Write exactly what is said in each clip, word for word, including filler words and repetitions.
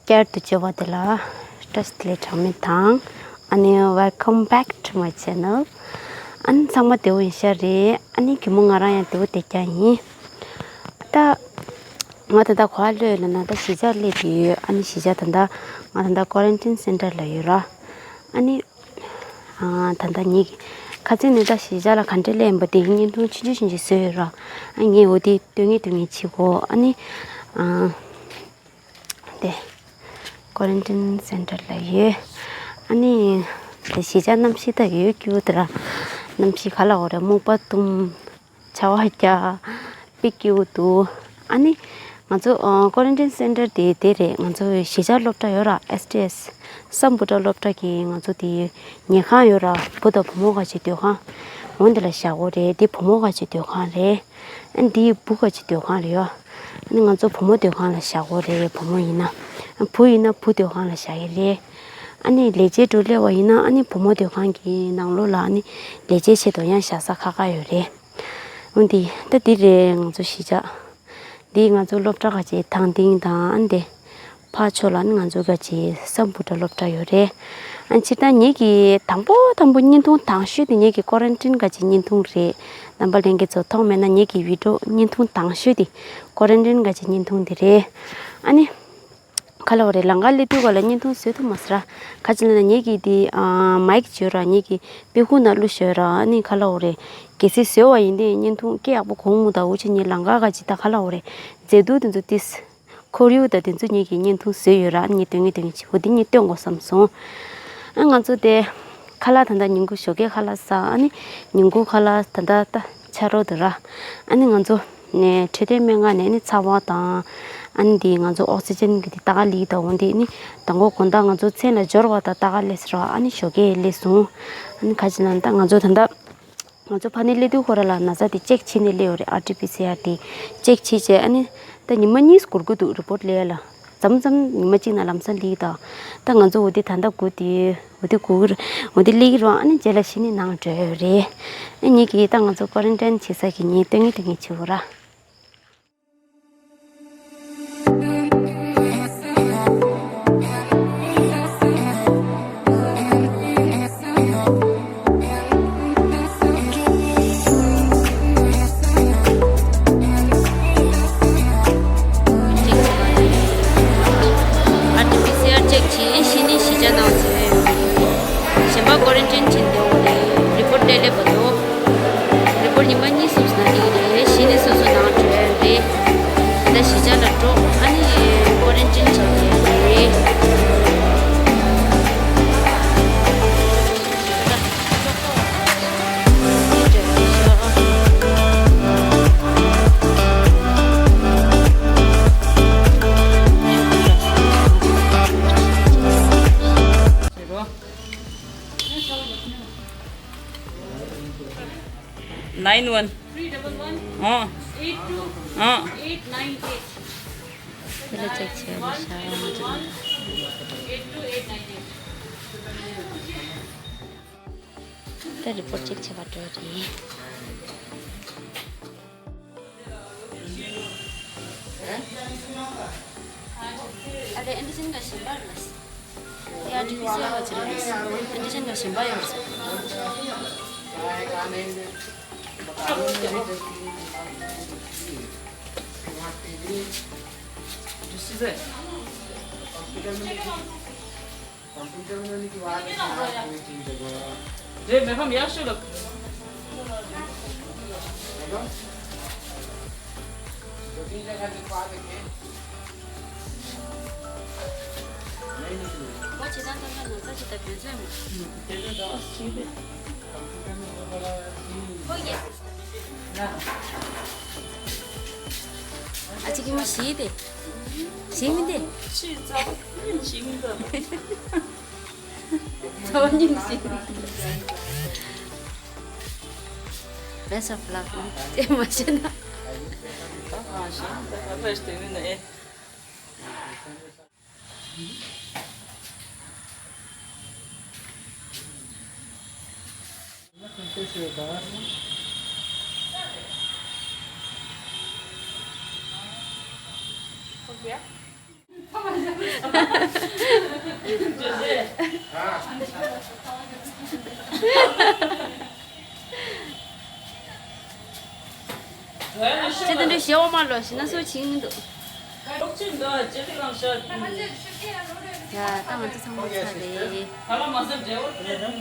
བསྐྱར་དུ་བྱོན་པ་དེ་ལ་བཀྲ་ཤིས་བདེ་ལེགས་གྲངས་མེད་དང་། ཨ་ནི་welcome back to my channel. ཨ་ནི་ཚང་མ་བདེ་པོ་ཡིན་ཤག་རེད། ཨ་ནི་རྒན་མོ་ང་རང་ཡང་བདེ་པོ་བསྡད་ཀྱག་ཡིན། ད་ང་ད་ལྟ་ག་པར་སླེབས་ཡོད་ལབ་ན། ད་གཞིས་ཆགས་སླེབས་བསྡད་ཡོད། ཨ་ནི་གཞིས་ཆགས་ད་ལྟ་ང་ད་ལྟ་quarantine center ལ་ཡོད་ར། ཨ་ནི་ཨ་ད་ལྟ་ངེད་ཀྱི་ཁ་སང་ནས་ད་གཞིས་ཆགས་ལ་ག་འདྲས་སླེབས་ཡིན་པ་དེ་བརྙན་ཐུང་ཆུང་ཆུང་ཆུང་ཆུང་བཟོས་ཡོད་ར། ཨ་ངས་འོ་དེ་སྟོན་གིན་སྟོན་གིན་བྱེད་གོ། ཨ་ནི་ཨ་དེ། quarantine center ལ་ཡོད། ཨ་ནི་དེ་གཞིས་ཆགས་གནམ་གཤིས་ད་ཡོད་སྐྱིད་པོ་དེ་ར། གནམ་གཤིས་ག་ལབ་དགོས་རེད། སྨུག་པ་གཏུམ། ཆར་པ་རྒྱག་དཔེ་སྐྱིད་པོ་འདུག་ཨ་ནི་ང་ཚོ་ཨ་quarantine center དེ་དེ་རེད། ང་ཚོ་གཞིས་ཆགས་སློབ་གྲྭ་ཡོད་ར། S T S སམ་བྷོ་ཊ་སློབ་གྲྭ་གི་ང་ཚོ་དེ་ཉལ་ཁང་ཡོད་ར། བུ་དང་བུ་མོ་ག་ཅིག་སྡོད་ཁང་འོ་འདི་ལ་བཞག་གོ་རེད། དེ་བུ་མོ་ག་ཅིག་སྡོད་ཁང་རེད། ཨ་ནི་འདི་བུ་ག་ཅིག་སྡོད་ཁང་རེད་ཡོ། ཨ་ནི་ང་ཚོ་བུ་མོ་སྡོད་ཁང་ལ་བཞག་གོ་རེད། བུ་མོ་ཡིན་ན། ཨ་བུ་ཡིན་ན་བུ་སྡོད་ཁང་ལ་བཞག་གི་རེད། ཨ་ནི་ལས་བྱེད་འགྲོ་སླེབས་པ་ཡིན་ན། ཨ་ནི་བུ་མོ་སྡོད་ཁང་གི་ནང་ལོགས་ལ་ཨ་ནི་ལས་བྱེད་ཆེད་དུ་ཡང་བཞག་ས་ཁག་ཁག་ཡོད་རེད། འོ་འདི་ད་འདི་རེད་ང་ཚོ་གཞིས་ཆགས། འདི་ང་ཚོ་སློབ་གྲྭ་ག་ཅིག་ཐང་སྟེང་དང་། ཨ་ནི་འདི་ཕར་ཕྱོགས་ལ་ནི་ང་ཚོ་ག་ཅིག་སམ་བྷོ་ཊ་སློབ་གྲྭ་ཡོད་རེད། ཨ་ནི་སྤྱིར་བཏང་ངེད་ཀྱིས་དང་པོ་དང་པོ་བརྙན་ཐུང་དང་ཤོས་དེ་ངེད་ཀྱི་quarantine ག་ཅིག་བརྙན་ཐུང་རེད། རྣམ་པ་ལྷན་རྒྱས་ཚོ་མཐོང་མེད་ན། ངེད་ཀྱི་བི་ཌི་ཡོ་བརྙན་ཐུང་དང་ཤོས་དེ་quarantine ག་ཅིག་བརྙན་ཐུང་དེ་རེད། ཨ་ནི་ག་ལབ་དགོས་རེད། ལམ་ཁ་སླེབས་དུས་ག་ལ་བརྙན་ཐུང་བཟོ་ཐུབ་མ་སོང་ར། ག་ཅི་ལབ་ན་ངེད་ཀྱི་དེ་ཨ་མའིག་ཅིག་ཡོད་ར། ངེད་ཀྱི་པེ་ཁུག་ནང་བླུགས་བཞག་ཡོད་ར། ཨ་ནི་ག་ལབ་དགོས་རེད། གལ་སྲིད་བཟོས་པ་ཡིན་དེ་བརྙན་ཐུང་སྐད་ཡག་པོ་གོ་མི་འདུག་འོ་ཅི་ངས་ལམ་ཁ་ག་ཅིག་ད་ག་ལབ་དགོས་རེད། མཛེས་སྡུག་དེ་ཚོ་ཏིས། ཁོར་ཡུག་དང་དེ་ཚོ་ངེད་ཀྱིས་བརྙན་ཐུང་བཟོས་ཡོད་ར། ཨ་ནི་ངས་སྟོན་གིན་སྟོན་གིན་བྱེད་པོ་འདི་ངས་སྟོན་དགོས་བསམ་སོང་། ཨ་ང་ཚོ་དེ་ཁ་ལག་ད་ལྟ་ཉིན་གུང་ཞོགས་ཀའི་ཁ་ལག་ཟ། ཨ་ནི་ཉིན་གུང་ཁ་ལག་ད་ལྟ་ད་ཆ་རོགས་འདུག་ར། ཨ་ནི་ང་ཚོ་ནས་འཕྲོད་བསྟེན་སྨན་ཁང་ནས་ཨ་ནི་ཚ་བ་དང་། ཨ་ནི་དེ་ང་ཚོ་ཨོག་སི་ཇན་གི་དེ་ལྟ་ག་སླེབས་ད། འོ་འདི་ནི་དང་པོ་དགོང་དག་ང་ཚོ་མཚན་ལ་འབྱོར་བ་དང་ལྟ་ག་སླེབས་སོང་ར། ཨ་ནི་ཞོགས་ཀས་སླེབས་སོང་། ཨ་ནི་ག་ཅི་ལབ་ན་ད་ང་ཚོ་ད་ལྟ་ང་ཚོ་ཕ་ནི་སླེབས་དུས་ཁོ་ར་ལ་ན་ཚ་དེ་ཅེག་བྱས་ནས་སླེབས་ཡོད་རེད། ཨར་ཊི་པི་སི་ཨར་དེ་ཅེག་བྱས་བྱས། ཨ་ནི་ད་ཉི་མ་གཉིས་འགོར་གི་འདུག་རི་པོར་ཊི་སླེབས་ཡ་ལ། མཚམས་མཚམས་ཉི་མ་གཅིག་ནང་ལམ་སང་སླེབས་ཀྱི་ད། ད་ང་ཚོ་འོ་དེ་ད་ལྟ་སྒུག་དེ་འོ་དེ་སྒུག་གི་རེད། འོ་དེ་སླེབས་ཀྱི་རེད། ཨ་ནི་རྗེས་ལ་གཞི་ནས་ནང་འགྲོ་ཡ་ཡོད་རེད། ཨ་ངེད་ཀྱིས་ད་ང་ཚོ་ཀོ་རན་ཊིན་བྱེད་ས་གི་ངས་སྟོན་གིན་སྟོན་གིན་བྱེད་དགོས་ར། ཨར་ཊི་པི་སི་ཨར་ཅེག་བྱས། གཞི་ནས་གཞིས་ཆགས་ནང་འཛུལ་ཡོད། གཞན་པ་ཀོ་རན་ཊིན་བྱས་བསྡད་ཡོད་རེད། རི་པོར་ཊི་སླེབས་པ་འདུག་རི་པོར་ཊི་ཉི་མ་གཉིས་གསུམ་ཙམ་ནང་སླེབས་ཀྱི་རེད། གཞི་ནས་སོ་སོ་ནང་འགྲོ་ཡ་རེད། ད་གཞིས་ཆགས་ལ་འགྲོ། ཨ་ནི་ཀོ་རན་ཊིན་བྱས་བསྡད་ཡོད་རེད། Nine one. Three double one. Oh. Eight two. Oh. Eight nine eight. དེ་ལ་ཅེག་བྱས་པ་ཤ་ཡང་མ་ཅིག་ད་རི་པོར་ཊི་ཅེག་བྱེད་པར་འགྲོ་རེད། ཨ་ལེ་ཨན་ཏི་ཅན་ག་ཞིམ་པ་རེད། ཡ་ཏི་བི་སི་ཡ་ག་ཅི་རེད། ཨན་ཏི་ཅན་ག་ཞིམ་པ་ཡོད་རེད། कंप्यूटर में लिखी, कंप्यूटर में लिखी, वहाँ पे कहाँ कोई चीज है, बोला। रे, मैं हम यार शुरू। हेलो? दो तीन जगह लिखवा देंगे। नहीं निकली। वो चिदान तो मैं नजर चिता कैसे हूँ? तेरे दोस्त सीधे। कंप्यूटर में तो बोला कि हो गया। ना। ཨ་ཅིག་གི་མོ་ཞིག་དེ། ཞིག་མི་འདི། ཕྱི་རྩ་བ་ཉིད་ཞིག་མི་འདུག་རྩ་བ་ཉིད་ཞིག་མི་འདུག Best of luck. དེ་མ་བྱས་ན། ཨ་ཞིག་ད་ད་ཕེ་སྟེ་མི་འདུག་ཨེ། ཅི་དེ་འདྲ་ཞེ་བ་མ་ལོ་ཞེ་ན་སུ་ཆིང་མི་འདུག་ཡ་ད་ང་ཚོ་ཚང་མ་ཚར་རེད། ད་ང་ཚོ་འགྲོ་ཡ་རེད།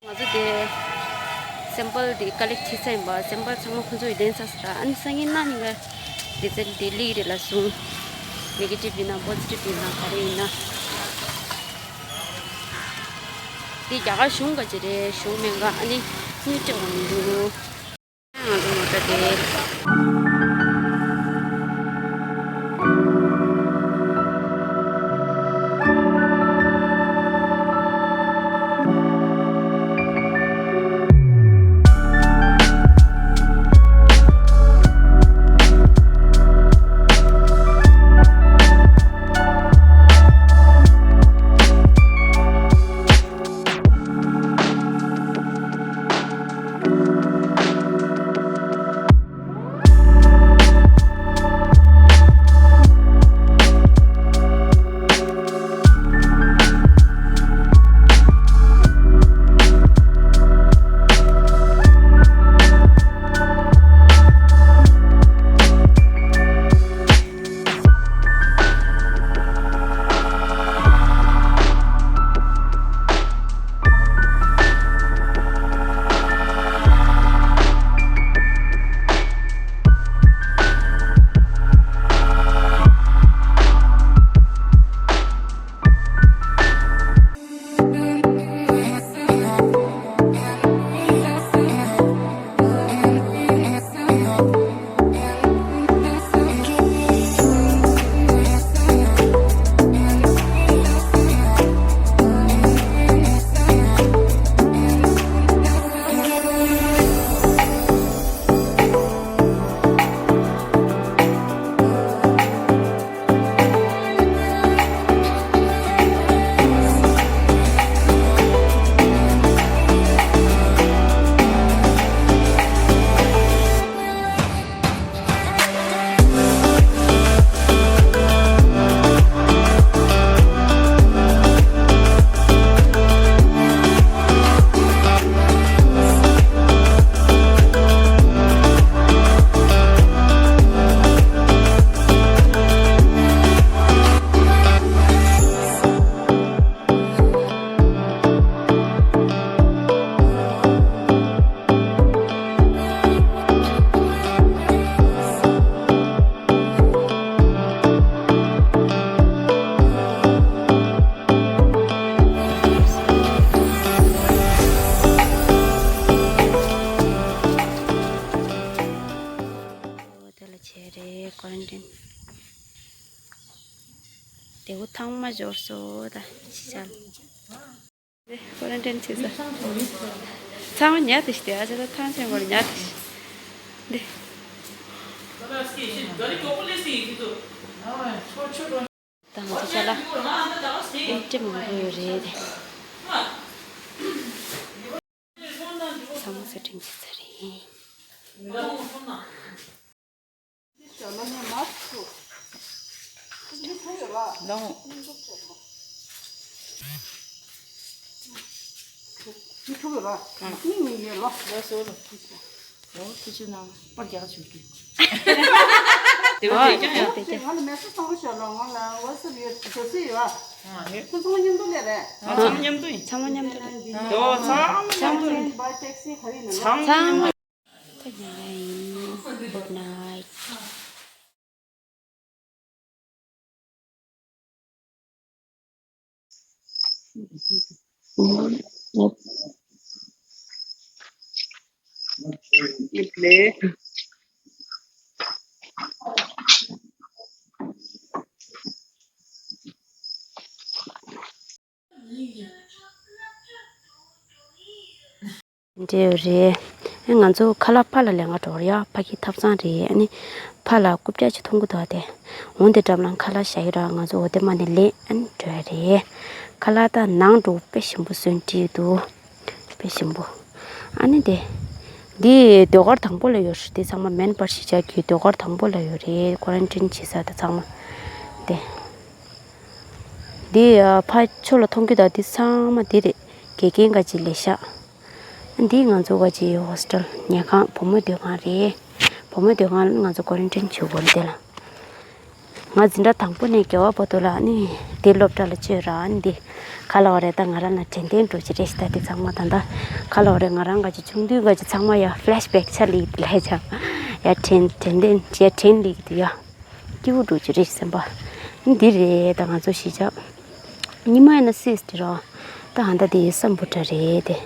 ང་ཚོ་དེ་སེམ་པལ་དེ་ཀ་ལེག་བྱེད་ས་ཡིན་པ། སེམ་པལ་ཚང་མ་ཁོང་ཚོ་ཡི་ལེན་ས་ཟེར་ར། ཨ་ནི་སང་ཉིན་གནངས་ཉིན་ག་རི་ཛལ་དེ་ལིག་རེད་ལ་སོང་། ནེ་གེ་ཊིབ་ཡིན་ན་པོ་ཛི་ཊིབ་ཡིན་ན་ག་རེ་ཡིན་ན། དེ་རྒྱ་གར་གཞུང་ག་ཅི་རེད། གཞུང་མེད་ག་ཨ་ནི་དངུལ་སྤྲད་འོང་མི་འདུག་ང་ཚོ་མོ་ཊ་དེ། དེ་ལ་བྱས་རེད་ཀོ་རན་ཊིན། དེ་བོ་ཐང་མ་འབྱོར་སོ་ད་ཕྱི་ཆ་ལ། ཀོ་རན་ཊིན་བྱེད་ས། ཚང་མ་ཉལ་ཏེ་ཞིག་དེ་ཨ་ཅག་ད་ཐང་ཆེན་པོ་ལ་ཉལ་ཏེ་ཞིག་འདི། ད་ང་ཚོ་ཅ་ལག་ཨེ་འདྲ་མང་པོ་ཡོད་རེད་དེ། ཚང་མ་སེ་ཊིང་བྱེད་ས་རེད། ཚང་མ་མཉམ་དུ་རེད། ཚང་མ་མཉམ་དུ་རེད། ཚང་མ་མཉམ་དུ་རེད། ཚང་མ་མཉམ་དུ་རེད། ད་ཉལ་ཡ་ཡིན། Good night. འདྲ་རེད། ཨ་ང་ཚོ་ཁ་ལག་ཕར་ལ་ལེན་ག་འགྲོ་རེད་ཡ། ཕ་གི་ཐབ་ཚང་རེད། ཨ་ནི་ཕར་ལ་རྐུབ་བཀྱག་ཅིག་མཐོང་གི་འདུག་དེ། འོང་དེ་འགྲམ་ལ་ཁ་ལག་བཞག་ཡོད་ར། ང་ཚོ་འོ་དེ་མ་ནས་ལེན་ཨ་ནི་འགྲོ་ཡ་རེད། ཁ་ལག་ད་ནང་འགྲོ་དཔེ་ཞིམ་པོ་བཟོས་བྲིས་འདུག་དཔེ་ཞིམ་པོ། ཨ་ནི་དེ། འདི་ཟློས་གར་དང་པོ་ལ་ཡོད་རེད། འདི་ཚང་མ་མེན་པར་གཞིས་ཆགས་ཀྱི་ཟློས་གར་དང་པོ་ལ་ཡོད་རེད། ཀོ་རན་ཊིན་བྱེད་ས་དེ་ཚང་མ། འདི། འདི་ཕར་ཕྱོགས་ལ་མཐོང་རྒྱུ་དང་འདི་ཚང་མ་འདི་རེད། དགེ་རྒན་ག་ཅིག་ལས་ཤག་འདི་ང་ཚོ་ག་ཅིག་ཧོ་སི་ཊལ་ཉལ་ཁང་བུ་མོ་སྡོད་ཁང་རེད། བུ་མོ་སྡོད་ཁང་ལ་ང་ཚོ་ཀོ་རན་ཊིན་བྱེད་དགོས་རེད་འདི་ལ། ང་འཛིན་གྲྭ་དང་པོ་ནས་བརྒྱད་པ་བར་དུ་ལ་ནི་དེ་སློབ་གྲྭ་ལ་བཅོས་ར་ནི་འདི་ག་ལ་བ་རེད། ད་ང་རང་ལ་དྲན་རྟེན་འགྲོ་གི་རེད་ཤག་ད་དེ་ཚང་མ་ད་ད་ག་ལ་བ་རེད། ང་རང་ག་ཅིག་ཆུང་དུས་ག་ཅིག་ཚང་མ་ཡ་ཕི་ལེ་ཤི་བེག་ཆ་ལི་ལས་ཅང་ཡ་དྲན་དྲན་རྟེན་ཡ་དྲན་ལི་གི་དུ་ཡ་སྐྱིད་པོ་འགྲོ་གི་རེད་སེམས་པ། འདི་རེད་ད་ང་ཚོ་གཞིས་ཆགས། ཉི་མ་ཡིན་ན་སིས་དེ་ར། ད་ཧ་ད་དེ་སམ་བྷོ་ཊ་རེད་དེ།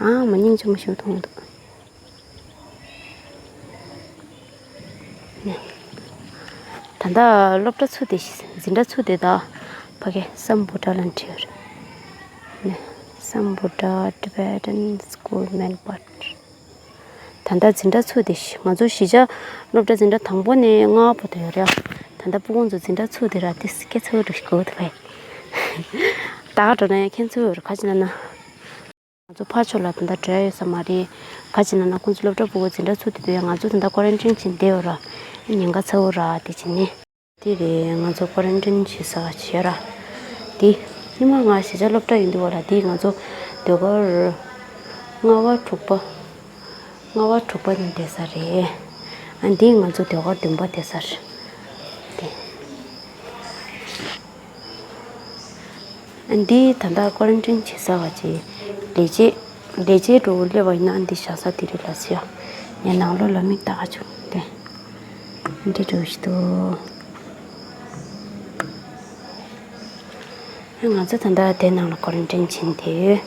ཨ་མ་སྙིང་རྗེ་མོ་ཞིག་མཐོང་འདུག་ནས། ད་ལྟ་སློབ་གྲྭ་ཚུགས་དེ་འཛིན་གྲྭ་ཚུགས་དེ་ད་ཕ་གི་སམ་བྷོ་ཊ་ལ་འཁྲིད་ཡོད་རེད། ནས། སམ་བྷོ་ཊ་Tibetan School Man Part། ད་ལྟ་འཛིན་གྲྭ་ཚུགས་དེ་ང་ཚོ་གཞིས་ཆགས་སློབ་གྲྭ་འཛིན་གྲྭ་དང་པོ་ནས་ལྔ་པ་བར་དུ་ཡོད་རེད། ད་ལྟ་སྤུ་གུ་ཚོ་འཛིན་གྲྭ་ཚུགས་དེ་ར་དེ་སྐད་ཚོད་རུ་ཞིག་གོ་དེ་ཕ་གི། ད་ག་འགྲོ་ན་ཡང་ཁྱེད་ཚོ་ཡོད་རེད་ག་ཅི་ན་ན། ང་ཚོ་ཕར་ཕྱོགས་ལ་ད་ལྟ་འགྲོ་ཡ་ཡོད་ས་མ་རེད། ག་ཅི་ན་ན་ཁོང་ཚོ་སློབ་གྲྭ་ཕྲུ་གུ་འཛིན་གྲྭ་ཚུགས་དུས་དུས་ཡ་ང་ཚོ་ད་ལྟ་ཀོ་རན་ཊིན་བྱས་བསྡད་ཡོད་ར། ཉེན་ཁ་ཚ་བོ་ར་དེ་བྱས་ནས། དེ་རེད་ང་ཚོ་ཀོ་རན་ཊིན་བྱེད་ས་བྱས་ར། དེ་ཉི་མ་ང་གཞིས་ཆགས་སློབ་གྲྭ་ཡིན་དུས་བ་ལ་དེ་ང་ཚོ་ཟློས་གར་ལྔ་པ་དྲུག་པ། ལྔ་པ་དྲུག་པ་ནས་བསྡད་ས་རེད། ཨ་འདི་ང་ཚོ་ཟློས་གར་བདུན་པ་བསྡད་ས་རེད། དེ། འདི་ད་ལྟ་ཀོ་རན་ཊིན་བྱེད་ས་བ་ཅིག་ལས་བྱེད་ལས་བྱེད་འགྲོ་སླེབས་པ་ཡིན་ན་འདི་བཞག་ས་དེ་རེད་ལ་ཟེར་ཡ། ངས་ནང་ལོགས་ལ་མིག་ལྟ་ག་བྱུང་སྟེ། འདི་འགྲོ་བཞིན་འདུག་ང་ཚོ་ད་ལྟ་དེ་ནང་ལ་ཀོ་རན་ཊིན་ཕྱིན་ཏེ།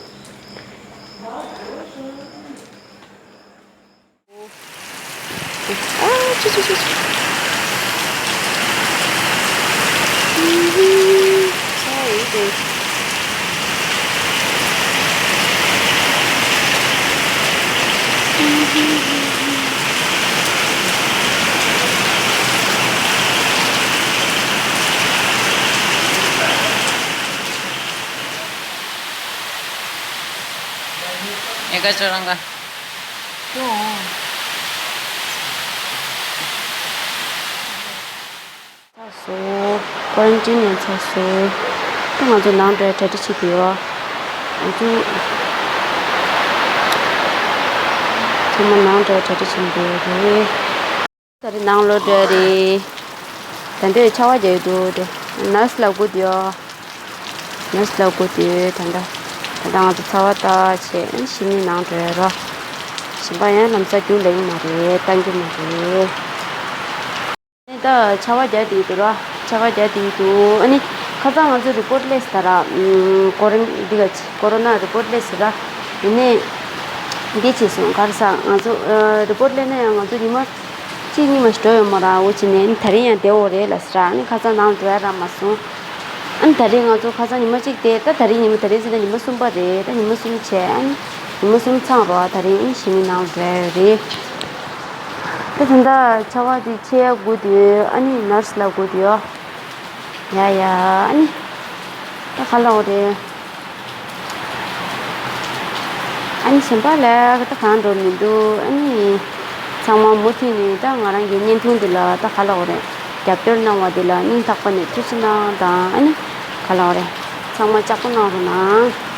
ཨ་ཅི་ཅི་ཅི་ཅི། ཨུ་ཧུ། ས་ཡི་དེ། ཨུ་ཧུ་ཧུ་ཧུ། ཨེ་ཀ་ཅོ་རང་ག་ཚར་སོང་། ཀོ་རན་ཊིན་ཡང་ཚར་སོང་། ད་ང་ཚོ་ནང་འགྲོ་ཡ་གྲ་སྒྲིག་བྱེད་དུ་ཡོད། ང་ཚོ་ཚང་མ་ནང་འགྲོ་ཡ་གྲ་སྒྲིག་བྱེད་དུ་ཡོད་རེད། ད་རེས་ནང་ལོགས་འགྲོ་ཡ་རེད། ད་འདིར་ཆར་པ་རྒྱག་གི་འདུག་དེ། ནར་སི་ལབ་དགོས་འདུག་ཡ། ནར་སི་ལབ་དགོས་འདུག་ད་ལྟ། ད་ལྟ་ང་ཚོ་ཚ་བ་ལྟ་བྱས་ཨ་ནི་གཞི་ནས་ནང་འགྲོ་ཡ་རོ། གཞན་པ་ཡང་ལམ་སང་རྒྱུགས་ལེན་གྱི་མ་རེད། བཏང་རྒྱུ་མ་རེད། ཨ་ནི་ད་ཆར་པ་རྒྱག་བསྡད་ཀྱི་འདུག་ར། ཆར་པ་རྒྱག་བསྡད་ཀྱི་འདུག་ཨ་ནི་ཁ་སང་ང་ཚོ་རི་པོ་ཊི་སླེབས་ས་ར། ཀོ་རོན་འདི་ག་ཅི་ཀོ་རོ་ན་རི་པོ་ཊི་སླེབས་ས་ར། ཡིན་ནའི་འདི་བྱས་སོང་ག་རེ་ཟེར་ང་ཚོ་རི་པོ་ཊི་སླེབས་ན་ཡང་ང་ཚོ་ཉི་མ་གཅིག་གཉིས་མ་ཞིག་འགྲོ་ཡོད་མ་རེད། འོ་བྱས་ནས་ཨ་ནི་ད་རིང་ཡང་བསྡད་འོ་རེད་ལབ་ས་ར། ཨ་ནི་ཁ་སང་ནང་འགྲོ་ཡ་རག་མ་སོང་། ཨ་ནི་ད་རིང་ང་ཚོ་ཁ་སང་ཉི་མ་གཅིག་བསྡད། ད་ད་རིང་ཉི་མ་ད་རིང་ཟེར་ན་ཉི་མ་གསུམ་པ་རེད། ད་ཉི་མ་གསུམ་བྱས་ཨ་ནི་ཉི་མ་གསུམ་ཚང་རོགས། ད་རིང་ཨ་ནི་གཞི་ནས་ནང་འགྲོ་ཡ་ཡོད་རེད། ད་ད་ལྟ་ཆར་པ་དེ་ཆད་ཡ་དགོས་དུས་ཨ་ནི་ནར་སི་ལབ་དགོས་དུས་ཡོ། ཡ་ཡ་ཨ་ནི་ད་ག་ལ་འོ་རེད། ཨ་ནི་གཞན་པ་ལ་ད་གང་འགྲོ་མི་འདུག་ཨ་ནི་ཚང་མ་མུ་མཐུད་ནས་ད་ང་རང་གི་བརྙན་ཐུང་འདི་ལ་ད་ག་ལ་འོ་རེད། རྒྱབ་སྐྱོར་གནང་བ་འདི་ལ་སྙིང་ཐག་པ་ནས་ཐུགས་རྗེ་གནང་དང་། ཨ་ནི་ག་ལ་འོ་རེད། ཚང་མ་ལྕགས་པོ་གནང་རོགས་གནང་།